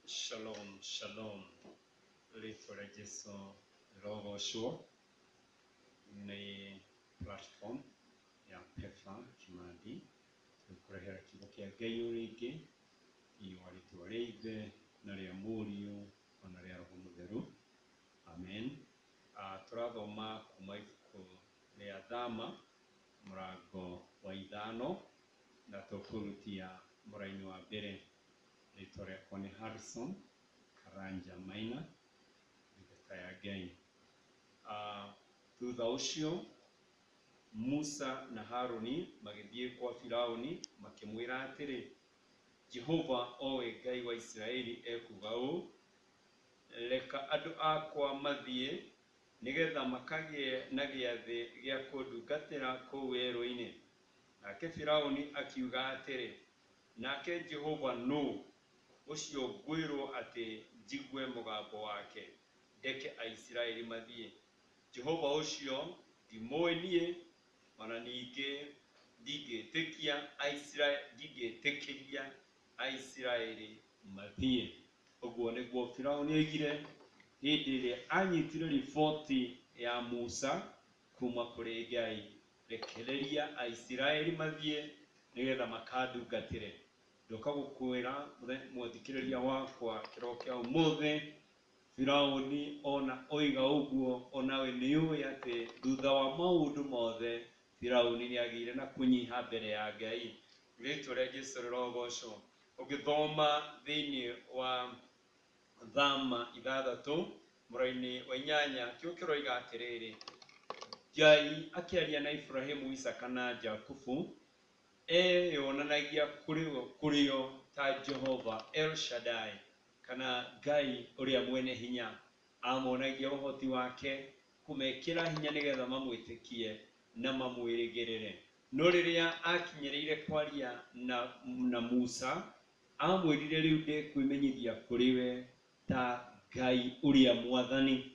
Shalom, shalom. Rĩtwa rĩa Jesu rĩrogocwo. Nĩ platform ya Pefa Kimandi tũgĩkũrehera kiugo kĩa Ngai o rĩngĩ thĩinĩ wa rĩtwa rĩa Ithe na rĩa Mũriũ ona rĩa Roho Mũtheru. Amen. Tũrathoma kuma ibuku rĩa Thama mũrango wa ithano na tũkũrutia mũraini wa mbere. Rĩtwa rĩakwa nĩ Harrison Karanja Maina, ndungata ya Ngai. Thutha ũcio Musa na Haruni magĩthiĩ kwa Firauni makĩmwĩra atĩrĩ, Jehova, o we Ngai wa Isiraeli ekuuga ũũ, 'Reka andũ akwa mathiĩ, nĩgetha makagĩe na gĩathĩ gĩa kũndungatĩra kũu werũ-inĩ. Nake Firauni akiuga atĩrĩ, Nake Jehova nũ, ũcio ngwĩrũo atĩ njigue mũgambo wake, ndeke Aisiraeli mathiĩ? Jehova ũcio ndimũũĩ niĩ, o na ningĩ ndingĩĩtĩkĩria Aisiraeli mathiĩ. Ũguo nĩguo Firauni oigire hĩndĩ ĩrĩa aanyitire riboti ya Musa kuuma kũrĩ Ngai, Rekereria Aisiraeli mathiĩ nĩgetha makandungatĩre. Ndoka gũkwĩra mũthikĩrĩria wakwa kĩroko kĩa ũmũthĩ, Firauni ona oiga ũguo, onawe nĩũĩ atĩ thutha wa maũndũ mothe Firauni nĩagĩire na kũnyiha mbere ya Ngai. Rĩtwa rĩa Jesu rĩrogocwo. Ũngĩthoma thĩinĩ wa Thama ithathatũ mũraini wa inyanya, kiugo kĩroiga atĩrĩrĩ, Ngai akĩaria na Iburahimu, Isaka na Jakubu, eyonanagia kũrĩ o ta Jehova El Shaddai, kana Ngai ũrĩa mwene hinya. Amonagia ũhoti wake, kũmekĩra hinya nĩgetha mamwĩtĩkie na mamwĩrĩgĩrĩre. No rĩrĩa aakinyĩrĩire kwaria na Musa, aamwĩrire, Rĩu ndĩkwĩmenyithia kũrĩ we ta Ngai ũrĩa Mwathani.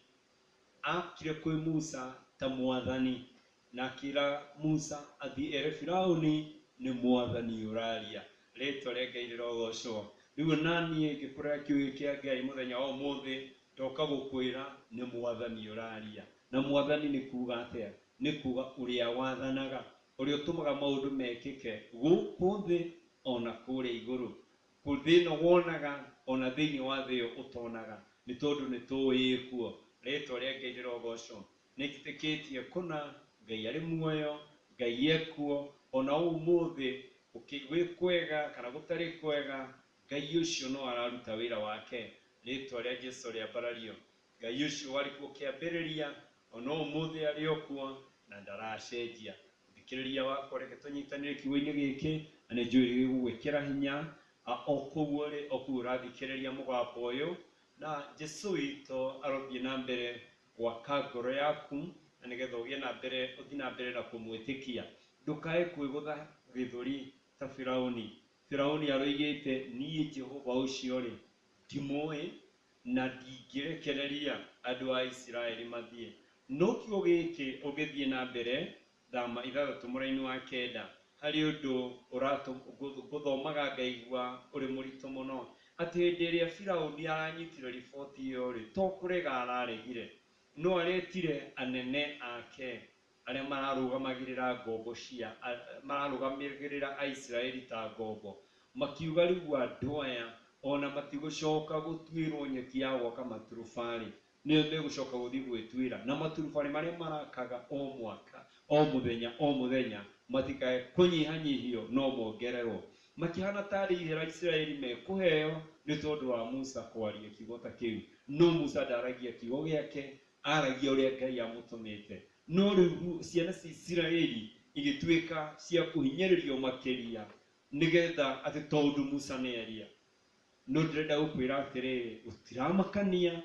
Aakire kwĩ Musa ta Mwathani, na akĩra Musa athiĩ ere Firauni nĩ Mwathani ũraria. Rĩtwa rĩa Ngai rĩrogocwo. Rĩu ona niĩ ngĩkũrera kiugo kĩa Ngai mũthenya wa ũmũthĩ, ndoka gũkwĩra nĩ Mwathani ũraria. Na Mwathani nĩ kuga atĩa? Nĩ kuga ũrĩa wathanaga, ũrĩa ũtũmaga maũndũ mekĩke gũkũ thĩ ona kũrĩa igũrũ. Thĩ ĩno wonaga ona thĩinĩ wa thĩ ĩyo ũtonaga, nĩ tondũ nĩ tũĩ ĩkuo. Rĩtwa rĩa Ngai rĩrogocwo. Nĩ njĩtĩkĩtie kũna Ngai arĩ muoyo, Ngai ekuo, ona ũmũthĩ gwĩ kwega kana gũtarĩ kwega, Ngai ũcio no araruta wĩra wake. Rĩtwa rĩa Jesu rĩambarario. Ngai ũcio warĩ kuo kĩambĩrĩria, ona ũmũthĩ arĩ o kuo na ndaracenjia. Mũthikĩrĩria wakwa, reke tũnyitanĩre kiugo-inĩ gĩkĩ, na nĩ njũĩ gĩgũgwĩkĩra hinya o kũu ũrĩ, o kũu ũrathikĩrĩria mũgambo ũyũ, na Jesu witũ arothiĩ na mbere gwaka ngoro yaku, na nĩgetha ũgĩe na mbere, ũthiĩ na mbere na kũmwĩtĩkia. Ndũkae kwĩgũtha gĩthũri ta Firauni. Firauni aroigĩte, niĩ Jehova ũcio-rĩ, ndimũĩ, na ndingĩrekereria andũ a Isiraeli mathiĩ. No kiugo gĩkĩ ũngĩthiĩ na mbere, Thama ithathatũ mũraini wa kenda, harĩ ũndũ ngũthomaga ngaigua ũrĩ mũritũ mũno, atĩ hĩndĩ ĩrĩa Firauni aranyitire riboti ĩyo-rĩ, to kũrega araregire, no aretire anene ake arĩa mararũgamagĩrĩra ngombo cia, mararũgamagĩrĩra Aisiraeli ta ngombo, makiuga rĩu andũ aya o na matigũcoka gũtuĩrwo nyeki ya gwaka maturubarĩ, nĩo megũcoka gũthiĩ gwĩtuĩra, na maturubarĩ marĩa marakaga o mwaka, o mũthenya, o mũthenya, matikae kũnyihanyihio no mongererwo. Makĩhana tarĩ ihera Isiraeli mekũheo nĩ tondũ wa Musa kwaria kiugo ta kĩu. No Musa ndaragia kiugo gĩake, aragia ũrĩa Ngai amũtũmĩte. No rĩu ciana cia Isiraeli igĩtuĩka cia kũhinyĩrĩrio makĩria nĩgetha atĩ tondũ Musa nĩaria. No ndĩrenda gũkwĩra atĩrĩrĩ, gũtiramakania,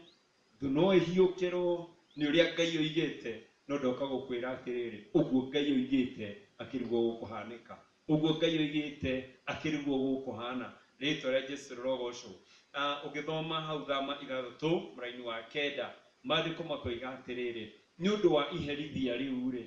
thũ no ĩhiũkĩrwo nĩ ũrĩa Ngai oigĩte, no ndoka gũkwĩra atĩrĩrĩ, ũguo Ngai oigĩte akĩrigwo gũkũhanĩka. Ũguo Ngai oigĩte akĩrigwo gũkũhana. Rĩtwa rĩa Jesu rĩrogocwo. Ũngĩthoma hau Thama ithathatũ mũraini wa kenda, maandĩko makoiga atĩrĩrĩ, nĩ ũndũ wa iherithia rĩu-rĩ,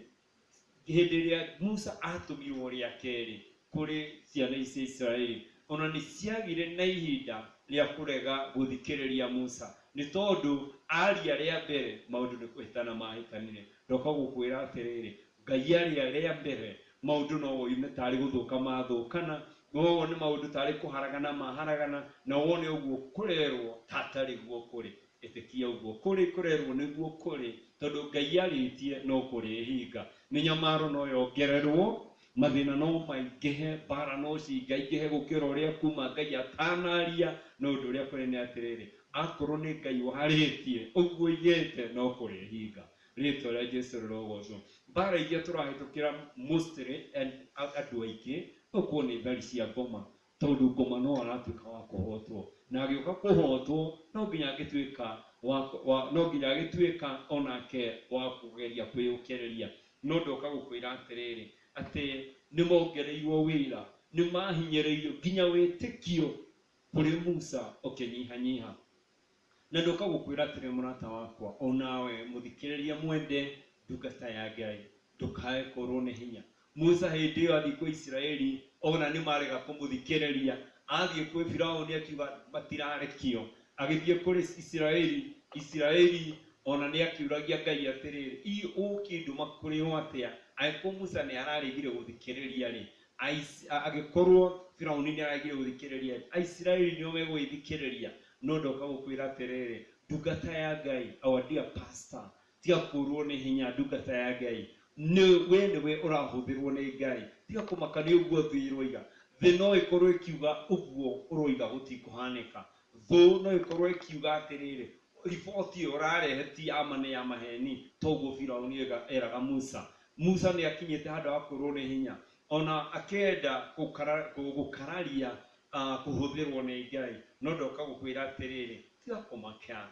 hĩndĩ ĩrĩa Musa atũmirwo rĩa kerĩ kũrĩ ciana cia Isiraeli, Ona nĩ ciagire na ihinda rĩa kũrega gũthikĩrĩria Musa, nĩ tondũ aria rĩa mbere maũndũ nĩ kũhĩtana mahĩtanire. Ndoka gũkwĩra atĩrĩrĩ, Ngai aria rĩa mbere maũndũ no woime tarĩ gũthũka mathũkana, no wone maũndũ tarĩ kũharagana maharagana, na wone ũguo kũrerwo tatarĩ guo kũrĩ. Ĩtĩkia ũguo kũrĩ kũrerwo nĩguo kũrĩ, tondũ Ngai arĩtie no kũrĩhinga. Mĩnyamaro no yongererwo, mathĩna no maingĩhe, mbara no cingaingĩhe gũkĩra ũrĩa kuma Ngai atanaria. No ũndũ ũrĩa kũrĩ nĩ atĩrĩrĩ, akorwo nĩ Ngai warĩtie ũguo oigĩte no kũrĩhinga. Rĩtwa rĩa Jesu rĩrogocwo. Mbara iria tũrahĩtũkĩra mostly andũ aingĩ ũkorwo nĩ thari cia ngoma, tondũ ngoma no aratuĩka wa kũhotwo, na agĩũka kũhotwo no nginya agĩtuĩka wa no nginya agĩtuĩka onake wa kũgeria kwĩyũkĩrĩria. No ndoka gũkwĩra atĩrĩrĩ, atĩ nĩ mongereirwo wĩra, nĩ mahinyĩrĩirio nginya wĩtĩkio kũrĩ Musa ũkĩnyihanyiha. Na ndoka gũkwĩra atĩrĩ, mũrata wakwa, onawe mũthikĩrĩria mwende, ndungata ya Ngai, ndũkae kũrwo nĩ hinya. Musa hĩndĩ ĩyo athiĩ kwĩ Isiraeli, ona nĩ marega kũmũthikĩrĩria. Athiĩ kwĩ Firaũni akiuga matirarekio. Agĩthiĩ kũrĩ Isiraeli, Isiraeli ona nĩ akiũragia Ngai atĩrĩrĩ, i ũkĩndũma kũrĩ o atĩa? Angĩkorwo Musa nĩ araregire gũthikĩrĩria rĩ, angĩkorwo Firaũni nĩ araregire gũthikĩrĩria rĩ, Aisiraeli nĩo megũgĩthikĩrĩria. No ndoka gũkwĩra atĩrĩrĩ, ndungata ya Ngai, our dear pastor, tiga kũrwo nĩ hinya. Ndungata ya Ngai, nĩ we nĩwe ũrahũthĩrwo nĩ Ngai, tiga kũmaka nĩ ũguo thĩ ĩroiga. Thĩ no ĩkorwo ĩkiuga ũguo ũroiga gũtikũhanĩka. Thũ no ĩkorwo ĩkiuga atĩrĩrĩ, riboti ĩyo ũrarehe ti ya ma, nĩ ya maheni, toguo Firaũni eraga Musa. Musa nĩ akinyĩte handũ ha kũrwo nĩ hinya, ona akĩenda gũkararia kũhũthĩrwo nĩ Ngai. No ndoka gũkwĩra atĩrĩrĩ, tiga kũmaka,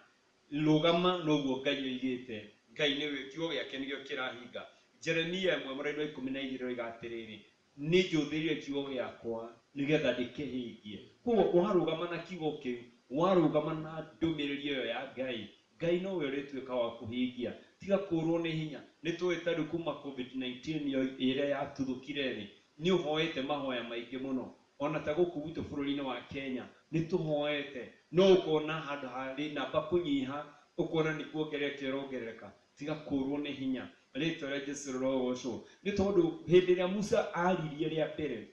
rũgama noguo Ngai oigĩte. Ngai nĩwe, kiugo gĩake nĩkĩo kĩrahinga. Jeremia 1:12 oiga atĩrĩrĩ, nĩ njũthĩrĩire kiugo gĩakwa nĩgetha ndĩkĩhingie. Koguo warũgama na kiugo kĩu, warũgama na ndũmĩrĩri ĩyo ya Ngai, Ngai nowe ũrĩtuĩka wa kũhingia. Tiga kũrwo nĩ hinya. Nĩ tũĩ ta rĩu kuma COVID-19 ĩrĩa yatuthũkire rĩ, nĩ ũhoete mahoya maingĩ mũno. Ona ta gũkũ gwitũ bũrũri-inĩ wa Kenya nĩ tũhoete, no ũkona handũ harĩ namba kũnyiha, ũkona nĩ kuongerereka ĩrongerereka. Tiga kũrwo nĩ hinya. Rĩtwa rĩa Jesu rĩrogocwo. Nĩ tondũ hĩndĩ ĩrĩa Musa aririe rĩa mbere,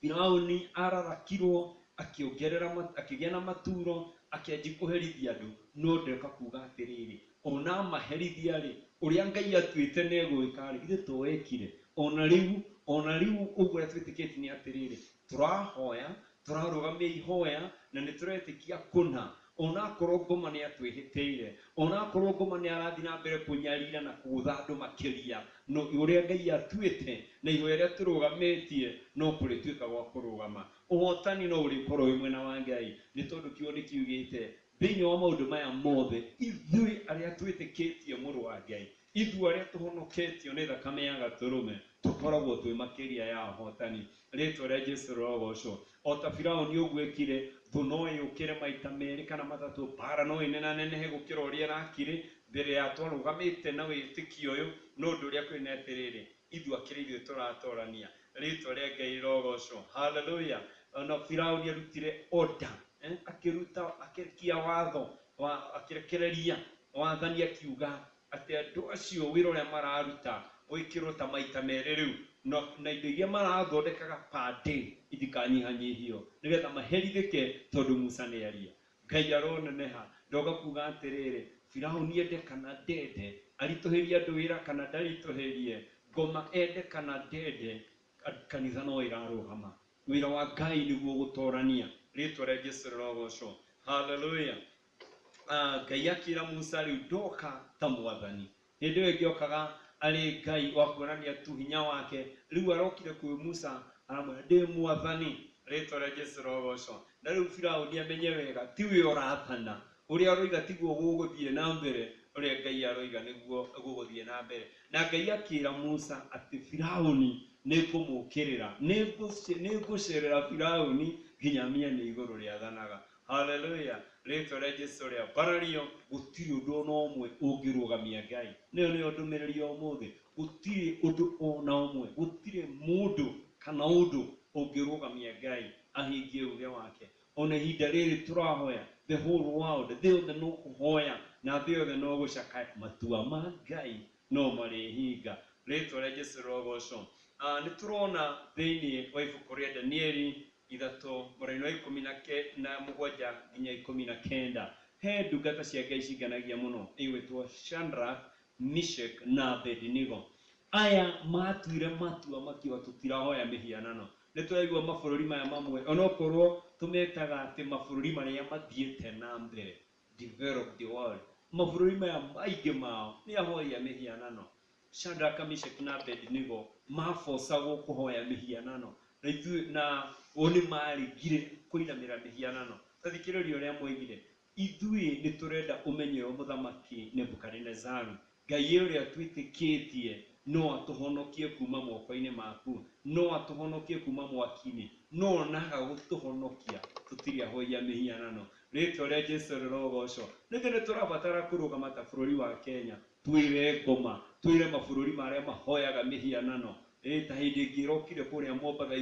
Firaũni ararakirwo, akĩongerera akĩgĩa na maturo, akĩanjia kũherithia andũ. No ndeka kuga atĩrĩrĩ, ona maherithia rĩ, ũrĩa Ngai atuĩte nĩ egwĩka rĩ, ithuĩ to ekire. Ona rĩu ũguo ũrĩa twĩtĩkĩtie nĩ atĩrĩrĩ, tũrahoya, tũrarũgamia ihoya, na nĩ tũretĩkia kũna. Ona akorwo ngoma nĩ atwĩhĩtĩire, ona akorwo ngoma nĩ arathiĩ na mbere kũnyarira na kũgũtha andũ makĩria, no ũrĩa Ngai atuĩte na ihoya rĩrĩa tũrũgamĩtie no kũrĩtuĩka gwa kũrũgama. Ũhotani no ũrĩkorwo wĩ mwena wa Ngai, nĩ tondũ kiugo nĩ kiugĩte thĩinĩ wa maũndũ maya mothe, ithuĩ arĩa twĩtĩkĩtie mũrũ wa Ngai, ithuĩ arĩa tũhonoketio nĩ thakame ya gatũrũme, tũkoragwo twĩ makĩria ya ahotani. Rĩtwa rĩa Jesu rĩrogocwo. O ta Firaũni ũguo ekire, thũ no ĩũkĩre maita merĩ kana matatũ, mbara no ĩnenanenehe gũkĩra ũrĩa ĩrakire mbere ya twarũgamĩte na wĩtĩkio ũyũ. No ũndũ ũrĩa kwĩ nĩ atĩrĩrĩ, ithuĩ akĩrĩ ithuĩ tũratorania. Rĩtwa rĩa Ngai rĩrogocwo. Hallelujah. Ona Firaũni arutire order, akĩruta, akĩrekia watho, akĩrekereria wathani, akiuga atĩ andũ acio wĩra ũrĩa mararuta wĩkĩrwo ta maita merĩ rĩu, na indo iria marathondekaga per day itikanyihanyihio, nĩgetha maherithĩke, tondũ Musa nĩ aria. Ngai aroneneha. Ndoka kuga atĩrĩrĩ, Firaũni ende kana ndende, aritũhĩrie andũ wĩra kana ndaritũhĩrie, ngoma ende kana ndende, kanitha no ĩrarũgama. Wĩra wa Ngai nĩguo gũtorania. Rĩtwa rĩa Jesu rĩrogocwo. Hallelujah. Ngai akĩra Musa, rĩu ndoka ta mwathani. Hĩndĩ ĩyo ĩngĩ okaga arĩ Ngai wa kuonania tu hinya wake, rĩu arokire kwĩ Musa aramwĩra ndĩ mwathani. Rĩtwa rĩa Jesu rĩrogocwo. Na rĩu Firaũni amenye wega tiwe ũrathana, ũrĩa aroiga tiguo gũgũthiĩ na mbere, ũrĩa Ngai aroiga nĩguo gũgũthiĩ na mbere. Na Ngai akĩra Musa atĩ Firaũni nĩngũmũkĩrĩra, nĩngũcerera Firaũni nginya mĩena igũrũ rĩathanaga. Hallelujah. Rĩtwa rĩa Jesu rĩambarario. Gũtirĩ ũndũ ona ũmwe ũngĩrũgamia Ngai. Nĩyo nĩyo ndũmĩrĩri ya ũmũthĩ. Gũtirĩ ũndũ ona ũmwe, gũtirĩ mũndũ kana ũndũ ũngĩrũgamia Ngai. ahingie uge wake. Ona ihinda rĩrĩ tũrahoya, the whole world, thĩ yothe no kũhoya na thĩ yothe no gũcakaya, matua ma Ngai no marĩhinga. Rĩtwa rĩa Jesu rĩrogocwo. Nĩ tũrona thĩinĩ wa ibuku rĩa Danieli 3 mũraini wa 17 nginya 19, he ndungata cia Ngai cinganagia mũno igwĩtwo Shadrach, Meshach na Abednego. Aya matuire matua makiuga tũtirahoya mĩhianano. Nĩ tũraigua mabũrũri maya mamwe onokorwo tũmetaga atĩ mabũrũri marĩa mathiĩte na mbere, developed world, mabũrũri maya maingĩ mao nĩ ahoi a mĩhianano. Shadrach, Meshach na Abednego mabocagwo kũhoya mĩhianano, na ithuĩ na o nĩ maregire kũinamĩra mĩhianano. Ta thikĩrĩria ũrĩa moigire, ithuĩ nĩ tũrenda ũmenye ũyũ mũthamaki Nebukadinezaru, Ngai ũrĩa twĩtĩkĩtie no atũhonokie kuma moko-inĩ maku, no atũhonokie kuma mwaki-inĩ, no onaga gũtũhonokia tũtirĩ ahoi a mĩhianano. Rĩtwa rĩa Jesu rĩrogocwo. Nĩkĩ nĩ tũrabatara kũrũgama ta bũrũri wa Kenya, twĩre ngoma, twĩre mabũrũri marĩa mahoyaga mĩhianano. Ta hĩndĩ ĩngĩ ĩrokire kũrĩa Mombatha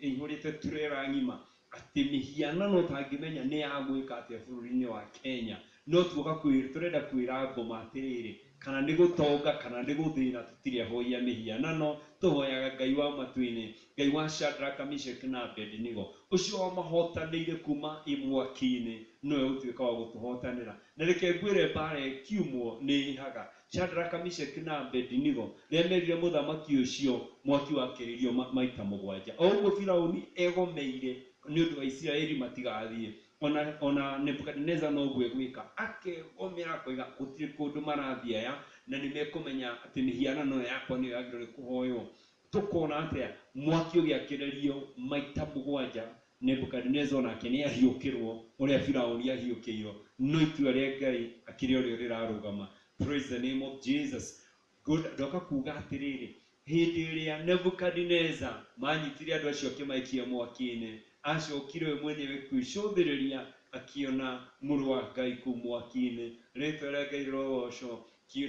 ĩihũrĩte turera ng'ima, atĩ mĩhianano ũtangĩmenya nĩ ya gwĩka atĩa bũrũri-inĩ wa Kenya. No tuoka tũrenda kwĩra ngoma atĩrĩrĩ, kana nĩ gũtonga kana nĩ gũthĩna, tũtirĩ ahoi a mĩhianano, tũhoyaga Ngai wa matu-inĩ, Ngai wa Shadrach, Meshach na Abednego, ũcio wamahotanĩire kuma mwaki-inĩ, nowe ũtuĩka wa gũtũhotanĩra. Na reke ngwĩre mbara ĩkiumwo nĩ ĩhaga. Shadrach, Meshach na Abednego rĩrĩa merire mũthamaki ũcio, mwaki wakĩrĩirio maita 7. O ũguo Firaũni egomeire nĩ ũndũ wa Isiraeli matigathiĩ, ona Nebukadneza noguo egwĩka, akegomera akoiga gũtirĩ kũndũ marathiĩ aya, na nĩ mekũmenya atĩ mĩhianano yakwa nĩyo yagĩrĩirwo nĩ kũhoywo. Tũkona atĩa mwaki ũgĩakĩrĩrio maita 7, Nebukadneza onake nĩ ahiũkĩrwo ũrĩa Firaũni ahiũkĩirwo, no itua rĩa Ngai akĩrĩ o rĩo rĩrarũgama. Praise the name of Jesus. Good. Ndoka kuga atĩrĩrĩ, hĩndĩ ĩrĩa Nebukadneza manyitire andũ acio akĩmaikia mwaki-inĩ, acokire we mwenyewe kwĩcũthĩrĩria akĩona mũrũ wa Ngai kũu mwaki-inĩ. Rĩtwa rĩa Ngai rĩrogocwo.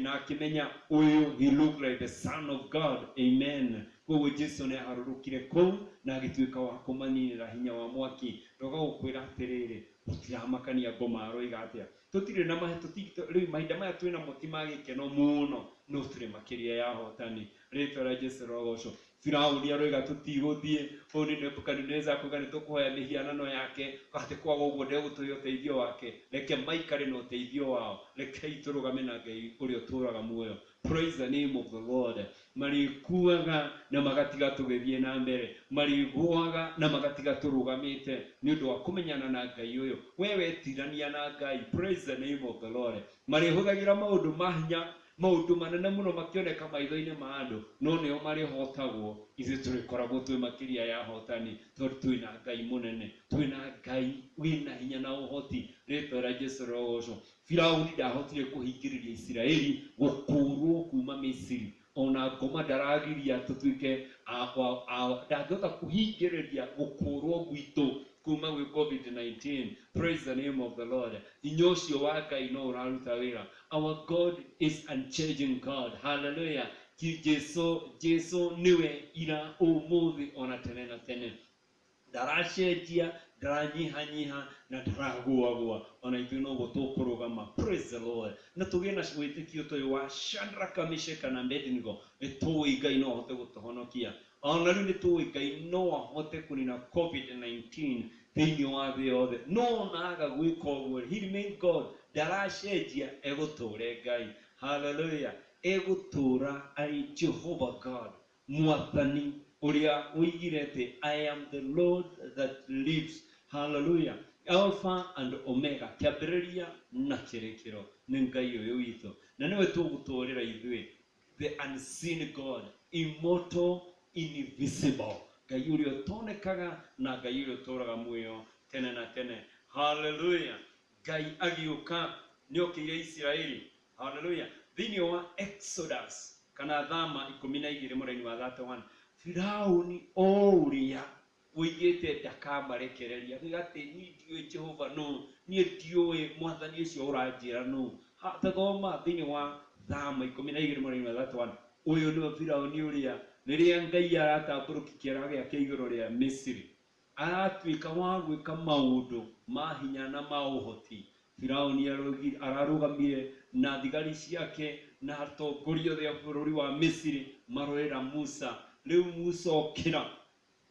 Na akĩmenya ũyũ, he looked like the son of God. Amen. Koguo Jesu nĩ aharũrũkire kũu na agĩtuĩka wa kũmaninĩra hinya wa mwaki. Ndoka gũkwĩra atĩrĩrĩ, gũtiramakania ngoma aroiga atĩa. Tũtirĩ na mahe, rĩu mahinda maya twĩna mo ti ma gĩkeno mũno, no tũrĩ makĩria ya ahotani. Rĩtwa rĩa Jesu rĩrogocwo. Firaũni aroiga tũtigũthiĩ, ũyũ nĩ Nebukadneza akauga nĩ tũkũhoya mĩhianano yake, atĩ kwaga ũguo ndegũtũhe ũteithio wake. Reke maikare na ũteithio wao, rekei tũrũgame na Ngai ũrĩa ũtũũraga muoyo. Praise the name of the Lord. Marĩkuaga na magatiga tũgĩthiĩ na mbere, marĩgũaga na magatiga tũrũgamĩte nĩ ũndũ wa kũmenyana na Ngai ũyũ. We wetirania na Ngai. Praise the name of the Lord. Marĩhũthagĩra maũndũ ma hinya, maũndũ manene mũno makĩoneka maitho-inĩ ma andũ, no nĩo marĩhotagwo. Ithuĩ tũrĩkoragwo twĩ makĩria ya ahotani, tondũ twĩna Ngai mũnene, twĩna Ngai wĩna hinya na ũhoti. Rĩtwa rĩa Jesu rĩrogocwo. Firaũni ndahotire kũhingĩrĩria Isiraeli gũkũũrwo kuma Misiri, ona ngoma ndaragiria tũtuĩke ndangĩhota kũhingĩrĩria gũkũũrwo gwitũ kuma gwĩ COVID-19. Praise the name of the Lord. Hinya ũcio wa Ngai no ũraruta wĩra. Our God is unchanging God. Hallelujah. Jesu nĩwe ira, ũmũthĩ, ona tene na tene. Ndaracenjia, ndaranyihanyiha na ndaragũagũa. Ona ithuĩ noguo tũkũrũgama. Praise the Lord. Na tũgĩe na wĩtĩkio ta ũyũ wa Shadrach, Meshach na Abednego. Nĩ tũĩ Ngai no ahote gũtũhonokia. Ona rĩu nĩ tũĩ Ngai no ahote kũnina COVID-19 thĩinĩ wa thĩ yothe. No ona aga gwĩka ũguo, he remain God. Ndaracenjia, egũtũũra Ngai. Hallelujah. Egũtũũra arĩ Jehovah God, Mwathani ũrĩa oigire atĩ I am the Lord that lives. Hallelujah. Alpha and Omega, kĩambĩrĩria na kĩrĩkĩro nĩ Ngai ũyũ witũ, na nĩwe tũgũtũũrĩra ithuĩ, the unseen God, immortal, invisible, Ngai ũrĩa ũtonekaga na Ngai ũrĩa ũtũũraga muoyo tene na tene. Hallelujah. Ngai agĩũka nĩ okĩire Isiraeli. Hallelujah. Thĩinĩ wa Exodus kana Thama 12 mũraini wa 31, Firaũni o ũrĩa ũigĩte ndakamarekereria, akiuga atĩ niĩ ndiũĩ Jehova nũ, niĩ ndiũĩ mwathani ũcio ũranjĩra nũ. Tathoma thĩinĩ wa Thama 12 mũraini wa 31, ũyũ nĩwe Firaũni ũrĩa rĩrĩa Ngai aratambũrũkia kĩara gĩake igũrũ rĩa Misiri. Aratuĩka wa gwĩka maũndũ ma hinya na ma ũhoti. Firaũni ararũgamire na thigari ciake na atongoria othe a bũrũri wa Misiri marorera Musa. Rĩu Musa okĩra,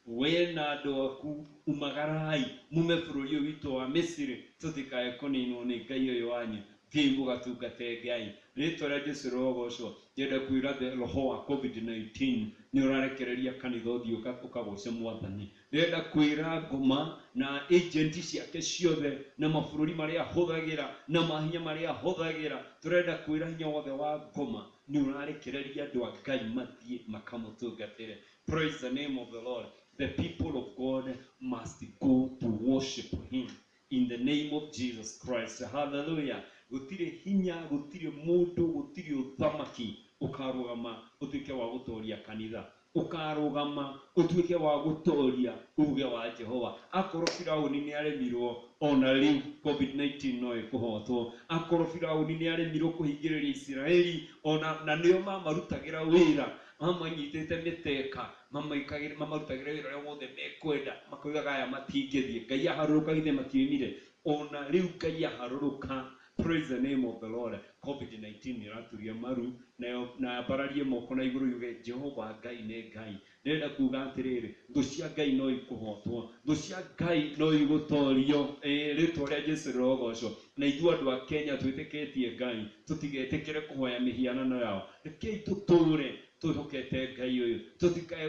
we na andũ aku umagarai mume bũrũri ũyũ witũ wa Misiri, tũtikae kũninwo nĩ Ngai ũyũ wanyu. Thiĩi mũgatungate Ngai. Rĩtwa rĩa Jesu rĩrogocwo. Ndĩrenda kwĩra the roho wa COVID-19 nĩ ũrarekereria kanitha ũthiĩ ũkagoce Mwathani. Ndĩrenda kwĩra ngoma na agent ciake ciothe na mabũrũri marĩa ahũthagĩra na mahinya marĩa ahũthagĩra. Tũrenda kwĩra hinya wothe wa ngoma nĩ ũrarekereria andũ a Ngai mathiĩ makamũtungatĩre. Praise the name of the Lord. The people of God must go to worship him in the name of Jesus Christ. Hallelujah. Gũtirĩ hinya, gũtirĩ mũndũ, gũtirĩ ũthamaki ũkarũgama ũtuĩke wa gũtoria kanitha, ũkarũgama ũtuĩke wa gũtoria uge wa Jehova. Akorwo Firaũni nĩ aremirwo, ona rĩu COVID-19 no ĩkũhotwo. Akorwo Firaũni nĩ aremirwo kũhingĩrĩria Isiraeli, ona na nĩo mamarutagĩra wĩra, mamanyitĩte mĩteka, mamarutagĩra wĩra ũrĩa wothe mekwenda, makoigaga aya matingĩthiĩ. Ngai aharũrũka githĩ matioimire? Ona rĩu Ngai aharũrũka. Praise the name of the Lord. COVID-19 ĩraturia maru nayo na yambararie moko na igũrũ yuge Jehova Ngai nĩ Ngai. Ndĩrenda kuga atĩrĩrĩ, thũ cia Ngai no ikũhotwo, thũ cia Ngai no igũtorio. Rĩtwa rĩa Jesu rĩrogocwo. Na ithuĩ andũ a Kenya twĩtĩkĩtie Ngai, tũtigetĩkĩre kũhoya mĩhianano yao. Rekei tũtũre twĩhokete Ngai ũyũ, tũtikae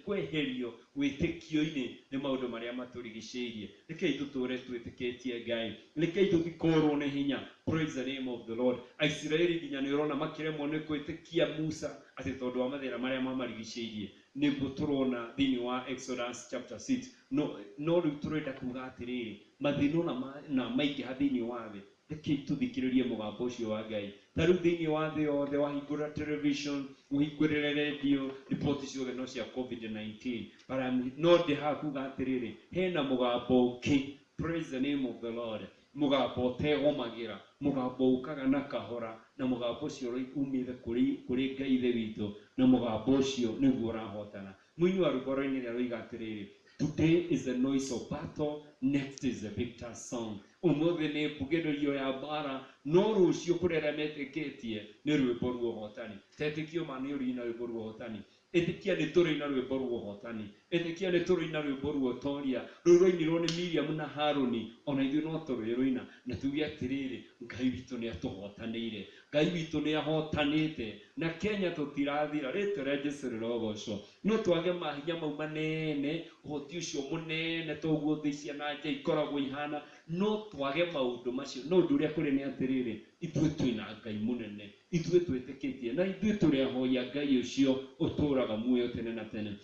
kweherio wĩtĩkio-inĩ nĩ maũndũ marĩa matũrigicĩirie. Rekei tũtũre twĩtĩkĩtie Ngai, rekei tũtikorwo nĩ hinya. Praise the name of the Lord. Aisiraeli nginya nĩ ũrona makĩremwo nĩ gwĩtĩkia Musa atĩ tondũ wa mathĩna marĩa mamarigicĩirie. Nĩguo tũrona thĩinĩ wa Exodus chapter 6. No rĩu tũrenda kuga atĩrĩrĩ, mathĩna ona na maingĩha thĩinĩ wa thĩ, rekei tũthikĩrĩrie mũgambo ũcio wa Ngai. Ta rĩu thĩinĩ wa thĩ yothe, wahingũra television, ũhingũrĩre radio, riboti ciothe no cia COVID-19. But no ndĩ haha kuga atĩrĩrĩ, hena mũgambo ũngĩ. Praise the name of the Lord. Mũgambo ũtegomagĩra, mũgambo ũkaga na kahora, na mũgambo ũcio umĩte kũrĩ Ngai Ithe witũ, na mũgambo ũcio nĩguo ũrahotana. Mũini wa rwĩmbo rũrainĩra rũiga atĩrĩrĩ, today is the noise of battle, next is the victor's song. Ũmũthĩ nĩ mbugĩrĩrio ya mbara, no rũciũ kũrĩ arĩa metĩkĩtie nĩ rwĩmbo rwa ũhotani. Tetĩkio ma nĩ ũrĩina rwĩmbo rwa ũhotani. Ĩtĩkia nĩ tũrĩina rwĩmbo rwa ũhotani. Ĩtĩkia nĩ tũrĩina rwĩmbo rwa ũtoria. Rũu rwainirwo nĩ Miriam na Harũni, ona ithuĩ no tũrĩrũina na tuge atĩrĩrĩ, Ngai witũ nĩ atũhotanĩire. Ngai witũ nĩ ahotanĩte. Na Kenya tũtirathira, rĩtwa rĩa Jesu rĩrogocwo. No twage mahinya mau manene, ũhoti ũcio mũnene toguo thĩ cia na nja ikoragwo ihana, no twage maũndũ macio. No ũndũ ũrĩa kũrĩ nĩ atĩrĩrĩ, ithuĩ twĩna Ngai mũnene, ithuĩ twĩtĩkĩtie, na ithuĩ tũrĩ ahoi a Ngai ũcio ũtũraga muoyo tene na tene.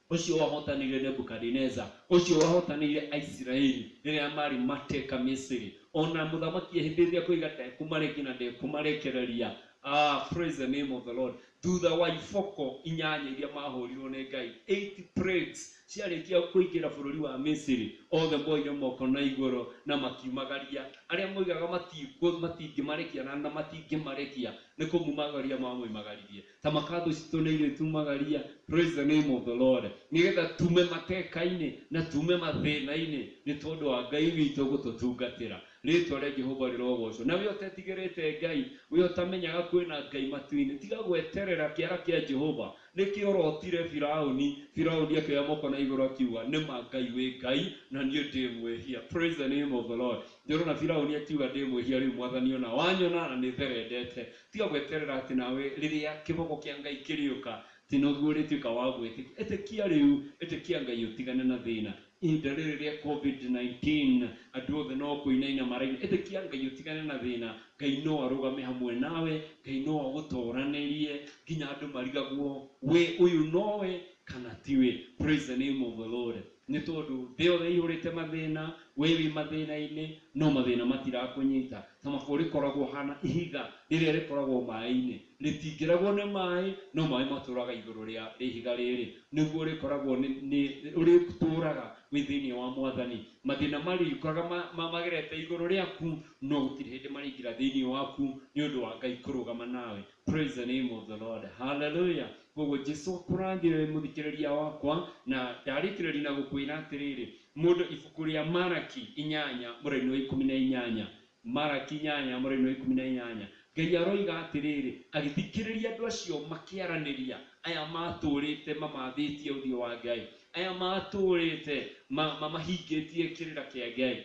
Ũcio wahotanĩire Nebukadineza, ũcio wahotanĩire Aisiraeli rĩrĩa marĩ mateka Misiri. Ona mũthamaki ehĩtĩte akoiga ndekũmarekia na ndekũmarekereria. Praise the name of the Lord. Thutha wa iboko inyanya iria mahũrirwo nĩ Ngai, 8 plagues ciarĩkia kũingĩra bũrũri wa Misiri, othe moire moko na igũrũ na makiumagaria. Arĩa moigaga matingĩmarekia na matingĩmarekia, nĩ kũmumagaria mamoimagaririe. Ta makatho citũ nĩ irĩtumagaria. Praise the name of the Lord. Nĩgetha tume mateka-inĩ na tume mathĩna-inĩ nĩ tondũ wa Ngai witũ gũtũtungatĩra. Rĩtwa rĩa Jehova rĩrogocwo. Na we ũtetigĩrĩte Ngai, we ũtamenyaga kwĩna Ngai matu-inĩ, tiga gweterera kĩara kĩa Jehova. Nĩkĩo ũrotire Firaũni, Firaũni akĩoya moko na igũrũ akiuga, nĩ ma Ngai wĩ Ngai na niĩ ndĩ mwĩhia. Praise the name of the Lord. Ndĩrona Firaũni akiuga ndĩ mwĩhia, rĩu Mwathani ona wanyona na nĩ therendete. Tiga gweterera atĩ nawe rĩrĩa kĩboko kĩa Ngai kĩrĩũka, atĩ noguo ũrĩtuĩka wa gwĩtĩkia. Ĩtĩkia rĩu, ĩtĩkia Ngai ũtigane na thĩna. Ihinda rĩrĩ rĩa COVID-19, andũ othe no kũinaina maraina. Ĩtĩkia Ngai ũtigane na thĩna. Ngai no arũgame hamwe nawe, Ngai no agũtoranĩrie nginya andũ marigagwo we ũyũ nowe kana tiwe. Praise the name of the Lord. Nĩ tondũ thĩ yothe ĩihũrĩte mathĩna, we wĩ mathĩna-inĩ, no mathĩna matirakũnyita. Ta mabũ rĩkoragwo hana ihiga rĩrĩa rĩkoragwo maĩ-inĩ, rĩtingĩragwo nĩ maĩ, no maĩ matũraga igũrũ rĩa ihiga rĩrĩ. Nĩguo rĩkoragwo nĩ ũrĩtũraga wĩ thĩinĩ wa Mwathani. Mathĩna marĩũkaga magerete igũrũ rĩaku, no gũtirĩ hĩndĩ marĩingĩra thĩinĩ waku nĩ ũndũ wa Ngai kũrũgama nawe. Praise the name of the Lord. Hallelujah. Koguo Jesu akũrathime mũthikĩrĩria wakwa, na ndarĩkĩrĩria na gũkwĩra atĩrĩrĩ, mũndũ ibuku rĩa Maraki 8:18, Maraki 8:18, Ngai aroiga atĩrĩrĩ, agĩthikĩrĩria andũ acio makĩaranĩria, aya matũrĩte mamathĩtie ũthiũ wa Ngai, aya matũrĩte mamahingĩtie kĩrĩra kĩa Ngai,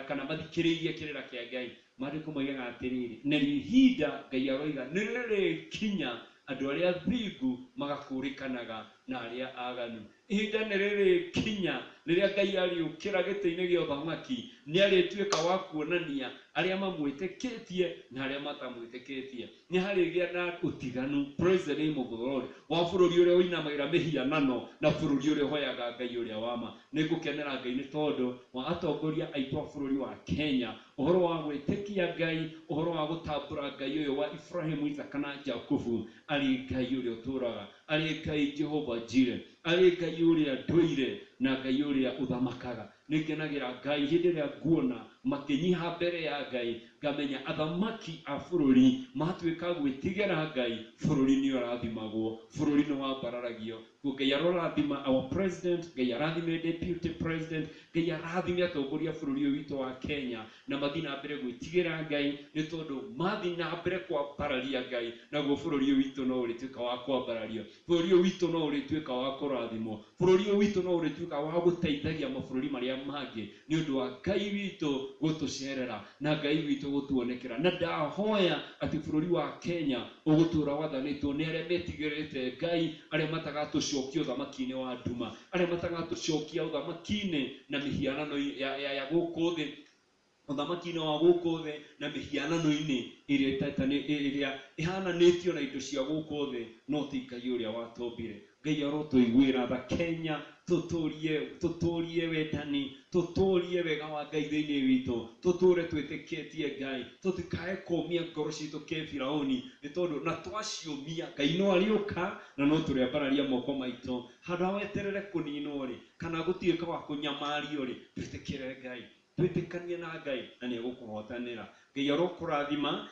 kana mathikĩrĩirie kĩrĩra kĩa Ngai. Maandĩko moigaga atĩrĩrĩ, na ihinda Ngai aroiga nĩ rĩrĩkinya andũ arĩa athingu magakũrĩkanaga na arĩa aganu. Ihinda nĩ rĩrĩkinya rĩrĩa Ngai arĩũkĩra gĩtĩ-inĩ gĩa ũthamaki, nĩ arĩtuĩka wa kuonania arĩa mamwĩtĩkĩtie na arĩa matamwĩtĩkĩtie. Nĩ harĩgĩa na ũtiganu, praise the name of the Lord, wa bũrũri ũrĩa ũinamagĩra mĩhianano na bũrũri ũrĩa ũhoyaga Ngai ũrĩa wa ma. Nĩ ngũkenera Ngai nĩ tondũ wa atongoria aitũ a bũrũri wa Kenya, ũhoro wa gwĩtĩkia Ngai, ũhoro wa gũtambũra Ngai ũyũ wa Ibrahimu, Isaka na Jakubu, arĩ Ngai ũrĩa ũtũũraga, arĩ Ngai Jehova Jireh, arĩ Ngai ũrĩa ndũire na Ngai ũrĩa ũthamakaga. Nĩ ngenagĩra Ngai hĩndĩ ĩrĩa nguona makĩnyiha mbere ya Ngai, ngamenya athamaki a bũrũri matuĩka gwĩtigĩra Ngai, bũrũri nĩ ũrathimagwo, bũrũri nĩ wambararagio. Ngai arorathima our president, Ngai arathime deputy president, Ngai arathime atongoria a bũrũri ũyũ witũ wa Kenya, na mathiĩ na mbere gwĩtigĩra Ngai, nĩ tondũ mathiĩ na mbere kwambararia Ngai, naguo bũrũri ũyũ witũ no ũrĩtuĩka wa kwambarario, bũrũri ũyũ witũ no ũrĩtuĩka wa kũrathimwo, bũrũri ũyũ witũ no ũrĩtuĩka wa gũteithagia mabũrũri marĩa mangĩ, nĩ ũndũ wa Ngai witũ gũtũcerera na Ngai witũ gũtuonekera. Na ndahoya atĩ bũrũri wa Kenya ũgũtũũra wathanĩtwo nĩ arĩa metigĩrĩte Ngai, arĩa matagatũcokia ũthamaki-inĩ wa nduma, arĩa matagatũcokia ũthamaki-inĩ na mĩhianano ya gũkũ thĩ, ũthamaki-inĩ wa gũkũ thĩ na mĩhianano-inĩ ĩrĩa ĩhananĩtio na indo cia gũkũ thĩ, no ti Ngai ũrĩa watũmbire. Ngai arotũiguĩra tha Kenya, tũtũrie wendani, tũtũrie wega wa Ngai thĩinĩ witũ, tũtũre twĩtĩkĩtie Ngai, tũtikae kũmia ngoro citũ kĩ Firaũni, nĩ tondũ na twaciũmia Ngai no arĩũka na no tũrĩambararia moko maitũ. Handũ ha weterere kũninwo rĩ, kana gũtuĩka wa kũnyamario rĩ, twĩtĩkĩre Ngai, twĩtĩkanie na Ngai na nĩ egũkũhotanĩra. Ngai arokũrathima,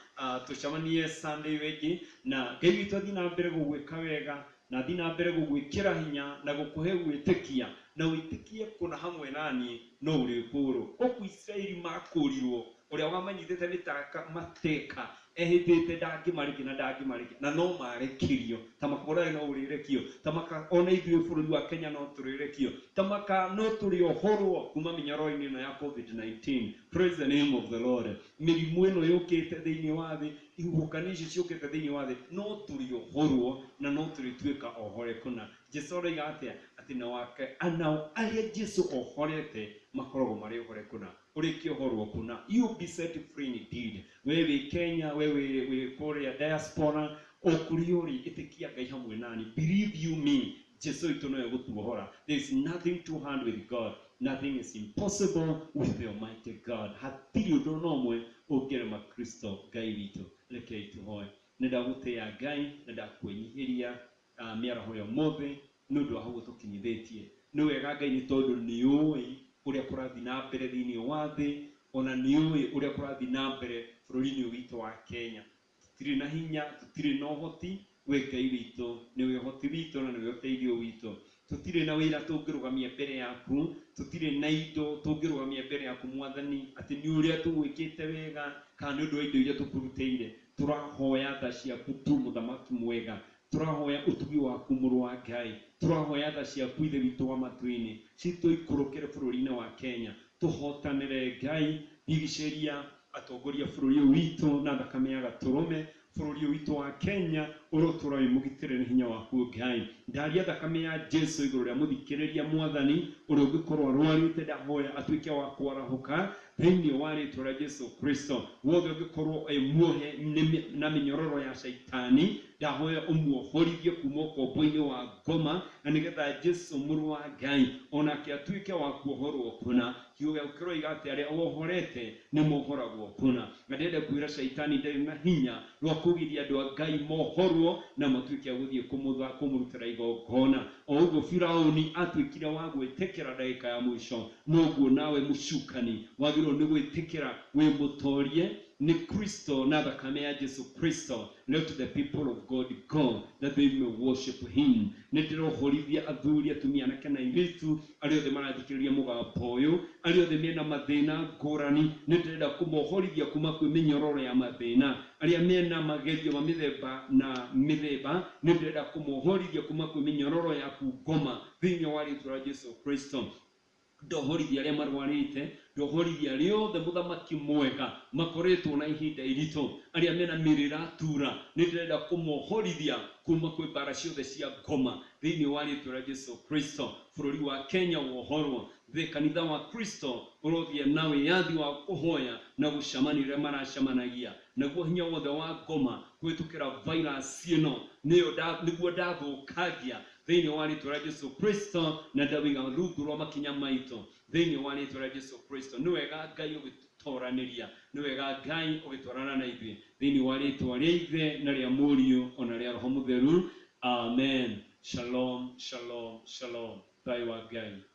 tũcemanie Sunday ĩyo ĩngĩ, na Ngai witũ athiĩ na mbere gũgwĩka wega, na athiĩ na mbere gũgwĩkĩra hinya na gũkũhe gwĩtĩkia, na wĩtĩkie kũna hamwe na niĩ no ũrĩkũũrwo. Gũkũ Isiraeli makũũrirwo, ũrĩa wamanyitĩte mĩtaka mateka ehĩtĩte ndangĩmarekia na ndangĩmarekia, na no marekirio. Ta makorae no ũrĩrekio, ta maka ona ithuĩ bũrũri wa Kenya no tũrĩrekio, ta maka no tũrĩohorwo kuma mĩnyororo-inĩ ĩno ya COVID-19. Praise the name of the Lord. Mĩrimũ ĩno yũkĩte thĩinĩ wa thĩ, ihuhũkanio icio ciũkĩte thĩinĩ wa thĩ, no tũrĩohorwo na no tũrĩtuĩka ohore kũna. Jesu aroiga atĩa? Atĩ na wake nao arĩa Jesu ohorete makoragwo marĩ ohore kũna. Ũrĩkĩohorwo kũna, you be set free indeed. We wĩ Kenya, we wĩ kũrĩa diaspora, o kũrĩa ũrĩ, ĩtĩkia Ngai hamwe nani. Believe you me, Jesu witũ no egũtuohora. There is nothing too hard with God. Nothing is impossible with the Almighty God. Hatirĩ ũndũ ona ũmwe ũngĩrema Kristo Ngai witũ. Rekei tũhoe. Nĩ ndagũtĩĩa Ngai na ndakwĩnyihĩria mĩaraho ya ũmũthĩ nĩ ũndũ wa hau ũtũkinyithĩtie. Nĩ wega Ngai nĩ tondũ nĩ ũĩ ũrĩa kũrathiĩ na mbere thĩinĩ wa thĩ, ona nĩ ũĩ ũrĩa kũrathiĩ na mbere bũrũri-inĩ ũyũ witũ wa Kenya. Tũtirĩ na hinya, tũtirĩ na ũhoti, we Ngai witũ nĩwe ũhoti witũ na nĩwe ũteithio witũ. Tũtirĩ na wĩra tũngĩrũgamia mbere yaku, tũtirĩ na indo tũngĩrũgamia mbere yaku Mwathani, atĩ nĩ ũrĩa tũgwĩkĩte wega kana nĩ ũndũ wa indo iria tũkũrutĩire. Tũrahoya tha ciaku tu mũthamaki mwega, tũrahoya ũtugi waku mũrũ wa Ngai, tũrahoya tha ciaku Ithe witũ wa matu-inĩ citũikũrũkĩre bũrũri-inĩ wa Kenya. Tũhotanĩre Ngai, rigicĩria atongoria bũrũri ũyũ witũ na thakame ya gatũrũme. Bũrũri ũyũ witũ wa Kenya ũrotũra wĩ mũgitĩre nĩ hinya waku Ngai. Ndaria thakame ya Jesu igũrũ rĩa mũthikĩrĩria Mwathani ũrĩa ũngĩkorwo arwarĩte, ndahoya atuĩke wa kwarahũka thĩinĩ wa rĩtwa rĩa Jesu Kristo. Wothe ũngĩkorwo e muohe na mĩnyororo ya caitani, ndahoya ũmuohorithie kuma ũkombo-inĩ wa ngoma, na nĩgetha Jesu mũrũ wa Ngai onake atuĩke wa kuohorwo kũna. Kiugo gĩaku kĩroiga atĩ arĩa wohorete nĩ mohoragwo kũna. Na ndĩrenda kwĩra caitani ndarĩ na hinya rwa kũgiria andũ a Ngai mohorwo na matuĩke a gũthiĩ kũmũrutĩra igongona. O ũguo Firaũni atuĩkire wa gwĩtĩkĩra ndagĩka ya mũico, noguo nawe mũcukani wagĩrĩirwo nĩ gwĩtĩkĩra wĩ mũtorie. Nĩ Kristo na thakame ya Jesu Kristo. Let the people of God go that they may worship him. Nĩ ndĩrohorithia athuri, atumia, anake na airĩtu arĩa othe marathikĩrĩria mũgambo ũyũ, arĩa othe mena mathĩna ngũrani. Nĩ ndĩrenda kũmohorithia kuma kwĩ mĩnyororo ya mathĩna. Arĩa mena magerio ma mĩthemba na mĩthemba, nĩ ndĩrenda kũmohorithia kuma kwĩ mĩnyororo ya kungoma thĩinĩ wa rĩtwa rĩa Jesu Kristo. Ndohorithia arĩa marwarĩte, ndohorithia arĩa othe, mũthamaki mwega, makoretwo na ihinda iritũ, arĩa mena mĩĩrĩ ĩratura. Nĩ ndĩrenda kũmohorithia kuma kwĩ mbara ciothe cia ngoma thĩinĩ wa rĩtwa rĩa Jesu Kristo. Bũrũri wa Kenya wohorwo thĩ, kanitha wa Kristo ũrogĩa na wĩyathi wa kũhoya na gũcemania ũrĩa maracemanagia. Naguo hinya wothe wa ngoma kũhĩtũkĩra virus ĩno nĩyo nĩguo ndathũkangia thĩinĩ wa rĩtwa rĩa Jesu Kristo, na ndawiga rungu rwa makinya maitũ thĩinĩ wa rĩtwa rĩa Jesu Kristo. Nĩ wega Ngai ũgĩtoranĩria, nĩ wega Ngai ũgĩtwarana na ithuĩ thĩinĩ wa rĩtwa rĩa Ithe na rĩa Mũriũ ona rĩa Roho Mũtheru. Amen. Shalom, shalom, shalom. Thayũ wa Ngai.